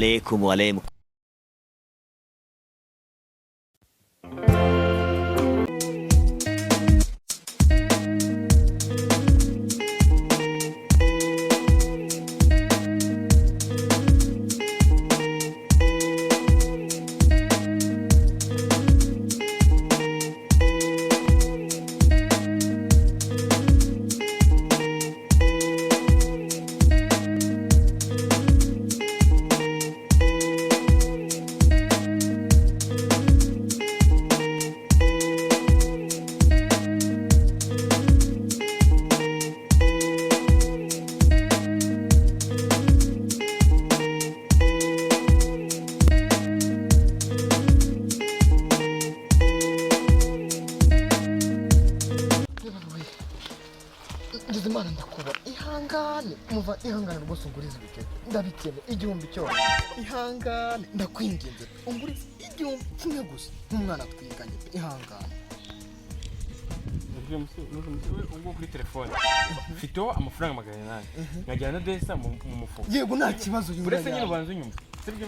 Alaikum wa. Ngize Imana ndakuba, ihangane muva, ihangane rwose, ungurize ibikeke, ndabikeneye, 1000 cyose. Ihangane, ndakwinginze, ungurize 1000 gusa, nk'umwana twiganye pe, ihangane. Ubwo kuri telefone mfiteho amafaranga 800, nkajyana na desa mu mufuka. Yego, nta kibazo. Uretse nyine ubanza unyumva, sibyo?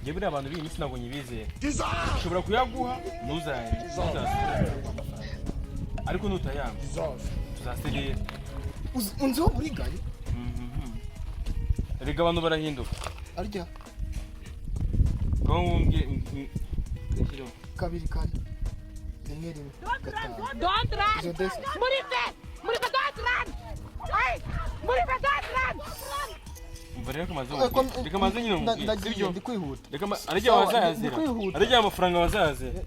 Njye buriya abantu b'iyi minsi ntabwo nyibizera. Ushobora kuyaguha ntuzasubire, ariko nutayanga tuzaserera. Unziho buriganye. Erega abantu barahinduka. Arya. Ngaho wumbwire nshyireho. 24 1 1 5. Don't run! Izo desa. Murife! Murife, don't run! Hey! Murife, don't run! Umva rero, kamaze umubwire, reka maze nyine umubwire. Ndagiye. Sibyo? Ndi kwihuta. Reka arya Sawa, wazayazira. ndi kwihuta. Arya amafaranga wazayazira.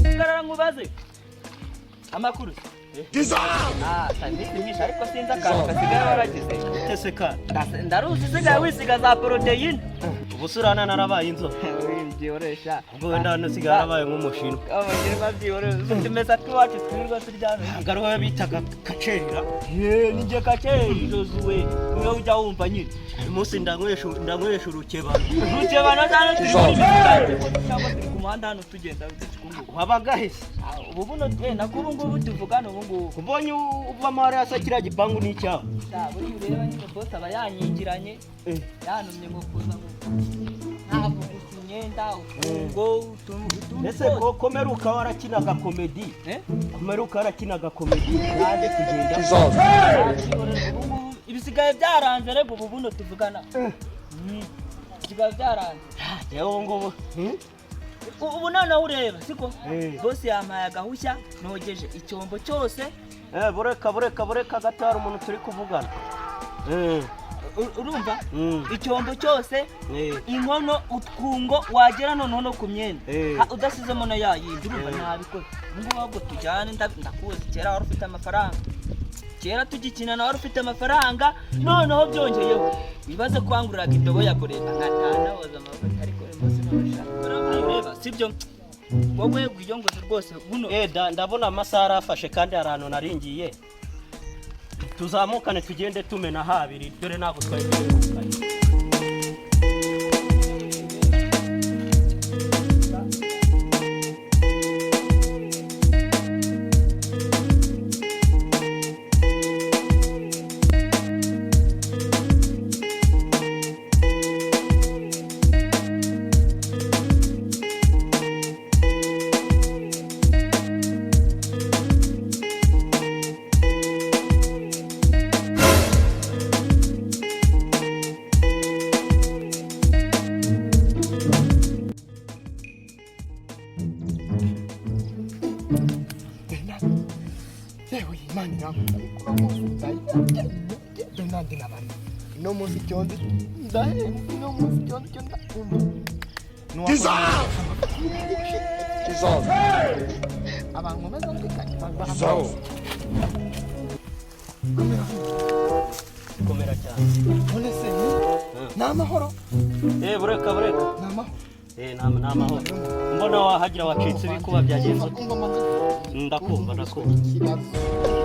Garara nkubaze amakuru. Ah, iminsi myinshi, ariko sinzi akantu gasigaye waragize. Ese kandi? Ndaruzi usigaye wisiga za poroteyine. Ubu se urana narabaye inzobe? Byoroshya. Ubwo wenda hano usigaye warabaye nk'umushinwa. Abakire babyihorera, utumeza tw'iwacu twirirwa turyamye. Ntabwo ari wowe bitaga Kacerera? Ye, ni njye Kaceri Jozuwe, niwe ujya wumva nyine. Uyu munsi ndanywesha urukebano. Rukebana cyane, turi muri misigaye cyangwa turi ku muhanda hano tugenda ducukumbuka. Wabaga hese? Ubu buno wenda ko ubu ngubu tuvugana ubu ngubu. Ubonye uvamo hariya se, kiriya gipangu ni icyawe? Buriya ureba nyine, boss aba yanyingiranye, yantumye ngo kuza ngo ntabwo gusa imyenda utungo utuntu Ese ko komeruka warakinaga comedy? Eh? Komeruka warakinaga comedy, naje kugenda. Nabyihorera, ubu ngubu ibisigaye byaranze rego, ubu buno tuvugana bisigaye byaranze. Yewe, ubu ngubu Ubu noneho ureba siko Eh. boss yampaye agahushya, nogeje icyombo cyose. Eh, bureka bureka bureka gato, hari umuntu turi kuvugana. Urumva icyombo cyose, inkono, utwungo, wagera noneho no ku myenda. Udasizemo na ya yindi, urumva ntabikora. Ubu ngubu ahubwo tujyane, ndakuzi kera wari ufite amafaranga, kera tugikinana wari ufite amafaranga. Noneho byongeyeho wibaze ko wanguriraga indobo ya bureba nkataha nawoza amavuta, ariko uyu munsi ntushaka. Ureba sibyo, wowe wiyongoze rwose buno. Eh, ndabona amasaha arafashe kandi hari ahantu naringiye. Tuzamukane tugende tumena habiri, dore ntabwo twari duherukanye. Bernard, yewe, Imana irankunda, ariko uno munsi ndayikunda. Bernard nabari uno munsi icyondo ndahembwa, uno munsi icyondo cyo ndakumva. Abantu bazambikanye. Komera cyane. None se ni amahoro? Eh, bureka bureka. Ni amahoro? Eh, ni amahoro. Mbona wahagira wacitse ibikuba, byagenze ute? Umva manze. Ndakumva, ndakumva. Ikibazo,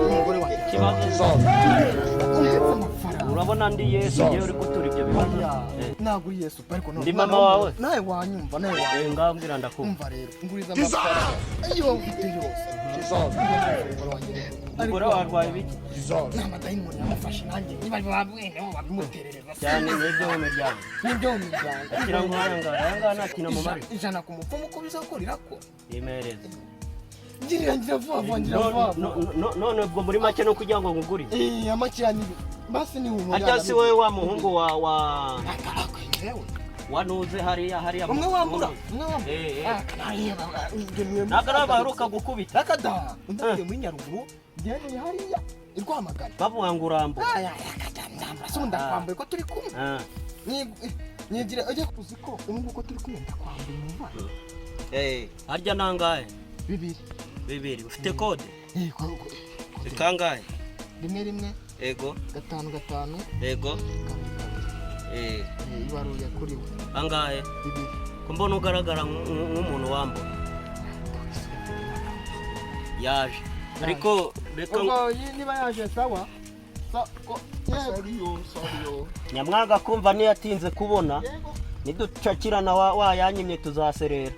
umugore wanjye Ikibazo? umva amafaranga. Urabona ndi Yesu ngewe uri gutura ibyo bibazo? Oya, ntabwo uri Yesu pe, ariko Ndi mama wawe? Nawe wanyumva, nawe wanyumva. Ngaho mbwira, ndakumva. Umva rero, nguriza amafaranga iyo ufite yose. Umugore wawe arwaye ibiki? Ni amadayimoni yamufashe, nanjye niba bamweneho babimuterereza. Cyane n'ibyo mu miryango. N'ibyo mu miryango. Kugira ngo aya ngaya nta kintu amumariye. 100 ku mupfumu, uko bizakora irakora. Imereze. Ngirira, ngira vuba vuba, ngira vuba vuba. None ubwo muri make no kugira ngo nkugurize? Eh, amakiya ni basi ni umuntu. Harya si wowe wa muhungu wa Yewe. Wanuze hariya Umwe wambura, umwe wambura. Eh, eh. Ah, kanariya, ibyo niwe. Ntabwo ari abaheruka gukubita? Rakada, undi muri Nyaruguru, njyewe hariya i Rwamagana. Bavuga ngo urambura. Aya, rakada, ndambura se ubu, ndakwambuye ko turi kumwe. Nyigira ujya uzi ko ubu ngubu ko turi kumwe ndakwambuye umuvana. Harya nangahe? 2. 2. Ufite kode? Eh, Kangahe? 1 1. Ego. 5 5. Ego. 2 2. Eh. Ibaruye kuri we. Angahe? 2. Ko mbona ugaragara nk'umuntu wambura yaje, ariko reka. Ubwo niba yaje sawa. Yego. Nyamwanga kumva niyatinze kubona. Yego. Niducakirana wayanyimye tuzaserera.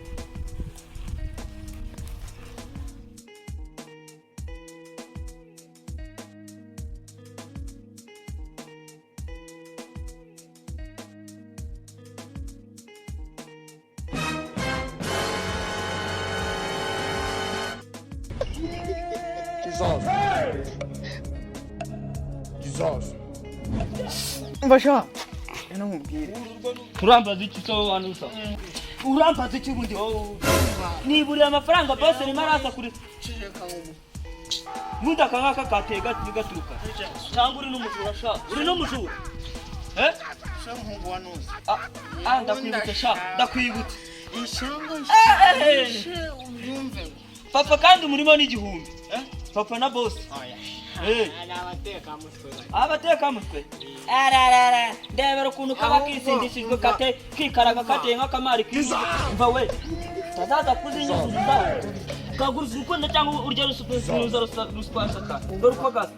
Jesus. Jesus. Mbasha. Eno nkubwire. Urambaza iki se wowe wanusa? Urambaza iki ubundi wowe? Niburiye amafaranga, bose arimo araza kuri ubundi aka ngaka kateye gaturuka, cyangwa uri n'umujura sha? Uri n'umujura, eh? Umuhungu wa Nuzi. Ah, ah, ndakwibutse sha, ndakwibutse. Ishango. Eh, eh. Ubyumve. Papa kandi umurimo ni 1000, eh? Papa na boss. Eh. Abatekamutwe ararara, ndebera ukuntu kaba kisindishijwe, kate kikaraga, kateye nk'akamari mva we tazaza kuzinyuzuzaho kaguruza ukunda cyangwa urya rusunuza ruswa dore uko gasa.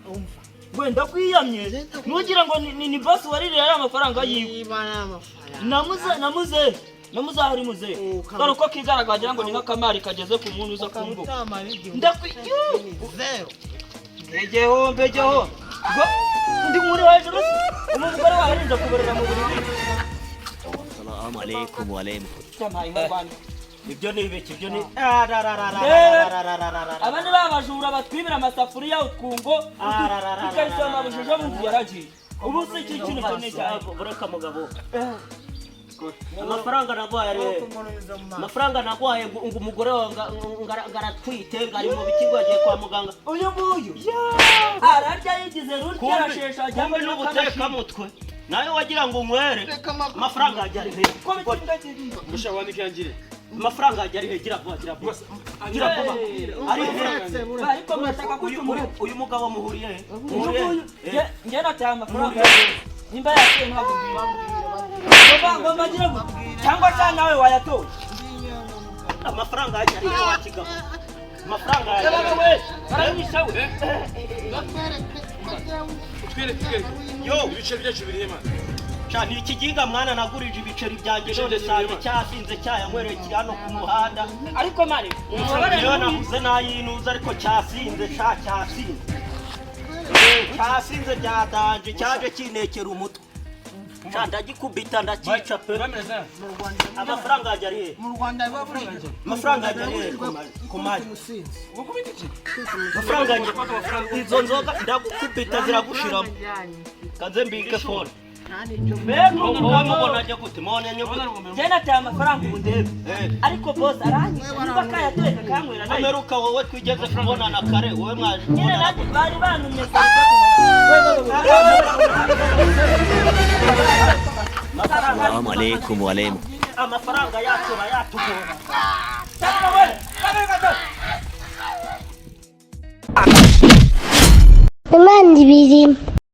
Wenda kwiyamye nugira ngo ni boss waririye ari amafaranga yiwe. Niba ari amafaranga. Namuze, namuze, namuze aho uri muze. Dore uko kigaragara, wagira ngo ni nk'akamari kageze ku muntu uza ku mbuga. Utamara 1000. Ndakwi Zero. Mbegeho, mbegeho ngo ndi nkuri hejuru se umugore wawe arinze kuborera mu buriri. Assalamu alaikum wa alaikum. Cyampaye inka Rwanda. Ibyo ni ibiki? Ibyo ni Aba ni ba bajura batwibira amasafuriya, utwungo, ikariso y'amabuye. Ejo bundi yaragiye, ubu se iki kintu cyo ni icyaha. Bureka mugabo, amafaranga nagwaye ari hehe? Amafaranga nagwaye ngo umugore wawe ngaratwite, ngo ari mu biki, ngo agiye kwa muganga. Uyu nguyu ararya yigize rutya, arashesha Kumbe ajyamo. n'ubutekamutwe nawe, wagira ngo unywere amafaranga yajya ari hehe? Ko bitinda kiri. Musha wandike yangire. Amafaranga yajya ari hehe? Gira vuba, gira vuba, gira vuba, ari hehe? Ariko murashaka Uyu kutumura. Uyu mugabo muhuriye he? Uyu Muhuriye nguyu he? njye nataye amafaranga, nimba yatoye ntabwo mbizi, ngo mbagire gute, cyangwa se nawe wayatoye. Amafaranga yajya ari hehe wa kigabo? Amafaranga yajya ari Baba hehe? we baranyisha we. Twereke, twereke. Yo. Ibiceri byacu biri he, man? Sha, ni ikiginga mwana, nagurije ibiceri byanjye Ibiceri none byanjye sanze birimo. cyasinze, cyayanywereye, kiri hano ku muhanda. Ariko mari umubabare. Iyo naguze nayinuza, ariko cyasinze sha, cyasinze. Cyasinze byadanje, cyaje kinekera umutwe. Sha, ndagikubita, ndakica pe. Bameze. Amafaranga yajya ari hehe? Mu Rwanda biba buri. Amafaranga yajya ari hehe ku mari? Umusinzi. Gukubita iki? Amafaranga yanjye, izo nzoga ndagukubita ziragushiramo. Kanze mbike phone. Mbega. Wowe mubona gute? Mubonanye gute? Njye nataye amafaranga ubu ndebe. Ariko boss aranyisha, niba kayatoye kakanywera nayo. Ameruka wowe twigeze kubonana kare, wowe mwaje Nyine kubonana. nanjye bari bantumye. Assalamu alaikum wa alaikum. Amafaranga yacu bayatugora. Imana ibirimo.